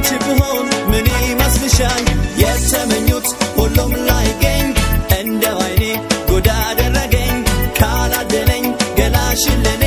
ያንቺ ብሆን ምን ይመስልሻል? የተመኙት ሁሉም ላይገኝ፣ እንደው አይኔ ጉድ አደረገኝ፣ ካላደለኝ ገላሽን ለኔ።